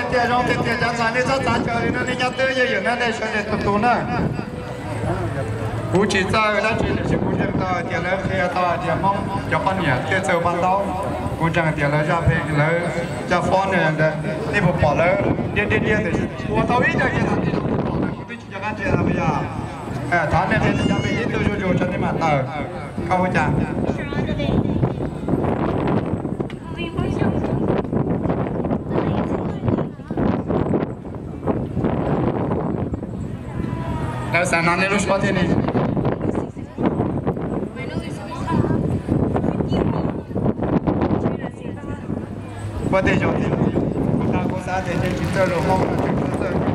Tias zoo tiag tias cov ntxhais nej txhob txav caw li no, nej nyob twb yeej yawm na, nej sawv daws tus tus na. Kuv tsis txawj dab tsi tiam sis kuv ntseeg tau hais tias lawv qhia tau hais tias Hmoob cov poj niam thiaj txawj paj ntaub. Kuv ntseeg tias lawv zaj pheej lawv zaj fob ne, nej puas pom lawv diab diab diab tiam sis ua tau ib co cia tag tib zoo pom lawm kuv twb tsis nco qab ntsia no yog. Thov nej qhia cov pem ib tug zuj zus tso nej mam tawm. Koj ua cas? Lawv xav hnov nej lub suab thiab ne. Puab tej zaum kuv xav tias nej tsis txawj lus Hmoob no, tsis txawj